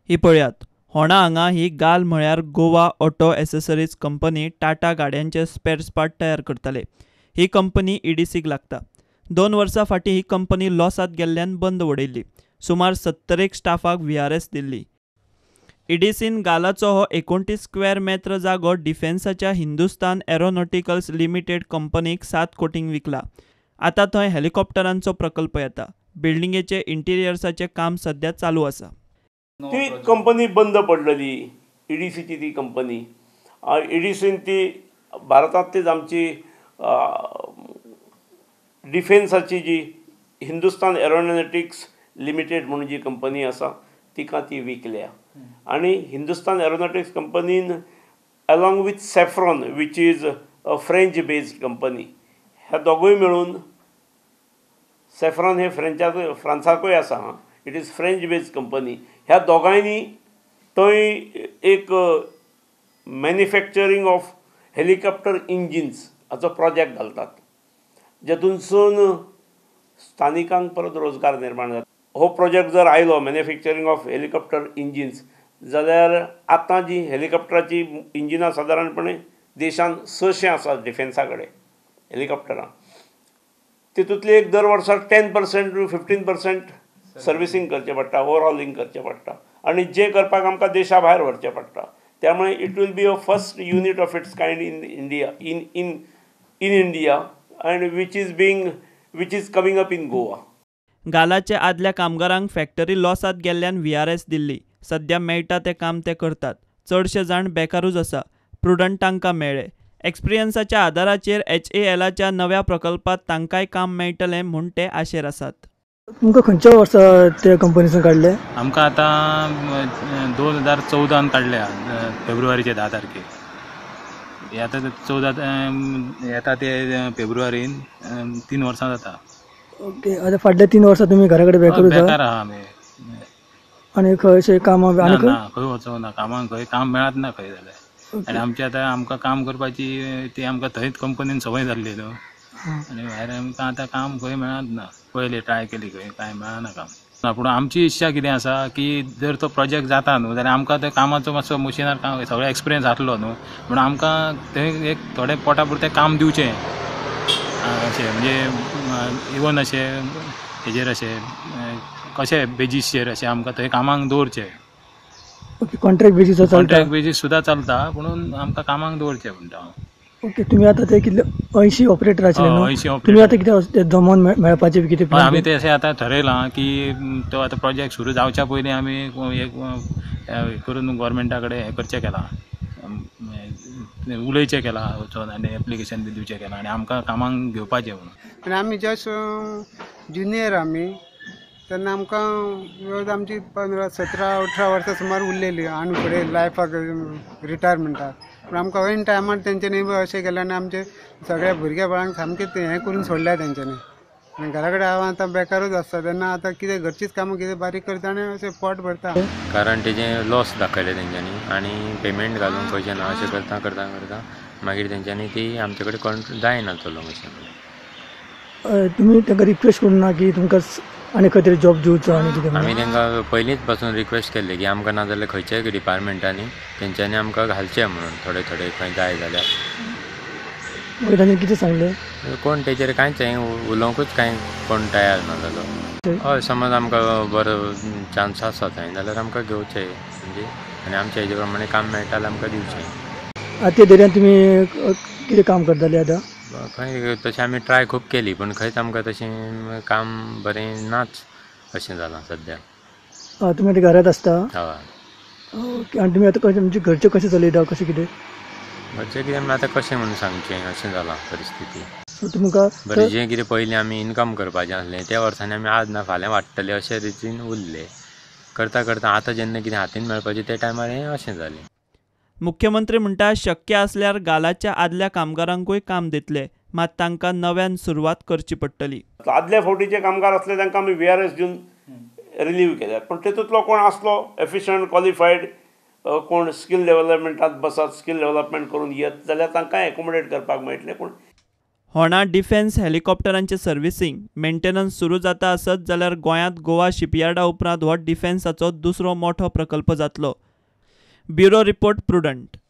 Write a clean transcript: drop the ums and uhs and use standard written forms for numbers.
ही पळयात, होणा हांगा ही गाल म्हळ्यार Goa auto accessories company Tata गाड्यांचे स्पेर्स पार्ट तयार करताले. ही कंपनी ईडीसीक लागता. 2 वर्सां फाटीं ही कंपनी लॉसांत गेल्ल्यान बंद उडयल्ली. सुमार 70 स्टाफाक व्हीआरएस दिल्ली. ईडीसीन गालाचो हो 29 स्क्वेअर मेत्र जागो डिफेन्साच्या हिंदुस्तान एरोनॉटिकल्स लिमिटेड कंपनीक 7 कोटींक विकला. आतां थंय हेलिकॉप्टरांचो प्रकल्प येता. बिल्डिंगेचे इंटिरियर्साचें काम सध्या चालू आसा. ती कंपनी बंद पडलेली, ईडीसीची ती कंपनी. ईडीसीन ती भारतांतलीच आमची डिफेन्साची जी हिंदुस्तान एरोनॉटिक्स लिमिटेड म्हणून जी कंपनी आसा तिका ती विकल्या. आनी हिंदुस्तान एरोनॉटिक्स कंपनीन along with Safran which is a French based company ह्या दोगूय मेळून, सॅफ्रॉन हे फ्रेंचाकूय फ्रांसाकूय आसा, हां, it is French based company, ह्या दोगांयनी थंय एक मॅन्युफॅक्चरींग ऑफ हेलिकॉप्टर इंजिन्स हाचो प्रोजेक्ट घालतात, जेतूनसून स्थानिकांक परत रोजगार निर्माण जाता. हो प्रोजेक्ट जर आयलो मॅन्युफॅक्चरींग ऑफ हेलिकॉप्टर इंजिन्स जाल्यार आतां जी हेलिकॉप्टराची इंजिनां सादारणपणे देशांत 600 आसात डिफेन्सा कडेन हेलिकॉप्टरां, तितूंतली एक दर वर्सा 10% टू 15% सर्विसींग करचें पडटा, ओवरऑलिंग करचें पडटा आनी जें करपाक आमकां देशा भायर व्हरचें पडटा. त्यामुळे it will be a first unit of its kind in India, in in in India and which is coming up in Goa. गालाचे आदल्या कामगारांक फॅक्टरी लॉसांत गेल्ल्यान व्हीआरएस दिल्ली. सध्या मेळटा तें काम ते करतात. चडशे जाण बेकारूच आसा. प्रुडंट तांकां मेळ्ळे. एक्सपिरियन्साच्या आदाराचेर HALच्या नव्या प्रकल्पांत तांकांय काम मेळटलें म्हूण ते आशेर आसात. तुमकां खंयच्या वर्सा ते कंपनीसून काडले? आमकां आतां 2014 काडल्या, फेब्रुवारीचे 10 तारखेर. आतां 14 येता ते फेब्रुवारीन 3 वर्सां जाता. ओके, आतां फाटल्या 3 वर्सां तुमी घरा कडेन बेकारूच आसा? बेकार आहा आमी. आनी खंय अशें कामां आनी ना खंय वचोंक ना, कामांक खंय काम मेळत ना खंय जाल्यार. आनी आमचे आतां आमकां काम करपाची ती आमकां थंयच कंपनीन संवय जाल्ली न्हू, आनी भायर आमकां आतां काम खंय मेळत ना. पयलीं ट्राय केली खंय कांय मेळना काम ना. पूण आमची इच्छा कितें आसा की जर तो प्रोजेक्ट जाता न्हू जाल्यार आमकां त्या कामाचो मातसो मशिनार काम सगळो एक्सपिरियन्स आसलो न्हू म्हणून आमकां थंय एक थोडें पोटा पुरतें काम दिवचें अशें, म्हणजे इवन अशें हेजेर अशें कशें बेजीसचेर अशें आमकां थंय कामाक दवरचें. ओके, कॉन्ट्रॅक्ट बेजीस चलता? कॉन्ट्रॅक्ट बेजीस सुद्दां चलता, पूण आमकां कामाक दवरचें म्हणटा हांव. ओके, तुमी आतां ते कितले 80 ऑपरेटर आशिल्ले न्हू? 80 ऑपरेटर. तुमी आतां कितें जमोवन मेळपाचें कितें? आमी ते अशें आतां ठरयलां की तो आतां प्रोजेक्ट सुरू जावच्या पयलीं आमी एक करून गोवोरमेंटा कडेन हें करचें केलां, उलोवचें केलां वचोन आनी एप्लिकेशन बी दिवचें केलां आनी आमकां कामाक घेवपाचें म्हणून. आनी आमी जस्ट ज्युनियर आमी तेन्ना आमकां आमची 15, 17, 18 वर्सां सुमार उरलेली आनी फुडें लायफाक रिटायरमेंटाक. पूण आमकां ऐन टायमार तेंच्यांनी अशें केलें आनी आमचे सगळ्या भुरग्या बाळांक सामकें हें करून सोडल्या तेंच्यांनी. आनी घरा कडेन हांव आतां बेकारूच आसता तेन्ना आतां कितें घरचीच कामां कितें बारीक करता आनी अशें पोट भरता. कारण तेजें लॉस दाखयलें तेंच्यांनी आनी पेमेंट घालूंक पयशे ना अशें करता करता करता मागीर तेंच्यांनी ती आमचे कडेन कोण जायना चलो अशें. तुमी तांकां रिक्वेस्ट करूं ना की तुमकां आनी खंय तरी जॉब दिवचो आनी कितें? आमी तांकां पयलींच पासून रिक्वेस्ट केल्ली की आमकां ना जाल्यार खंयच्याय डिपार्टमेंटांनी तेंच्यांनी आमकां घालचें म्हणून थोडे थोडे खंय जाय जाल्यार. मागीर तांणी कितें सांगलें? कोण तेचेर कांयच उलोवंकूच कांय कोण तयार ना जालो. हय, समज आमकां बरो चान्स आसा थंय जाल्यार आमकां घेवचें म्हणजे आनी आमच्या हेजे प्रमाणे काम मेळटा जाल्यार आमकां दिवचें. आतां ते दर्यान तुमी कितें काम करताले आतां? खंय तशें आमी ट्राय खूब केली पूण खंयच आमकां तशें काम बरें नाच अशें जालां सद्या. तुमी आतां घरांत आसता? हय. ओके, आनी तुमी आतां कशें तुमचें घरचें कशें चलयता कशें कितें? घरचें कितें म्हणल्यार आतां कशें म्हणून सांगचें अशें जालां परिस्थिती. सो तुमकां बरें जें कितें पयलीं आमी इनकम करपाचें आसलें त्या वर्सांनी आमी आज ना फाल्यां वाडटलें अशे रितीन उरले. करता करता आतां जेन्ना कितें हातीन मेळपाचें त्या टायमार हें अशें जालें. मुख्यमंत्री म्हणटा शक्य आसल्यार गालाच्या आदल्या कामगारांकूय काम दितले, मात तांकां नव्यान सुरवात करची पडटली. आदल्या फावटीचे कामगार आसले तांकां आमी व्हीआरएस दिवन रिलीव केल्यात, पूण तेतूंतलो कोण आसलो एफिशंट क्वॉलिफायड कोण स्कील डेव्हलपमेंटात बसत स्कील डेव्हलपमेंट करून येत जाल्यार तांकां एकोमोडेट करपाक मेळटलें. पूण होणा डिफेन्स हेलिकॉप्टरांचे सर्व्हिसिंग, मेंटेनन्स सुरू जाता आसत जाल्यार गोंयांत गोवा शिपयार्डा उपरांत हो डिफेन्साचो दुसरो मोठो प्रकल्प जातलो. Bureau report, Prudent.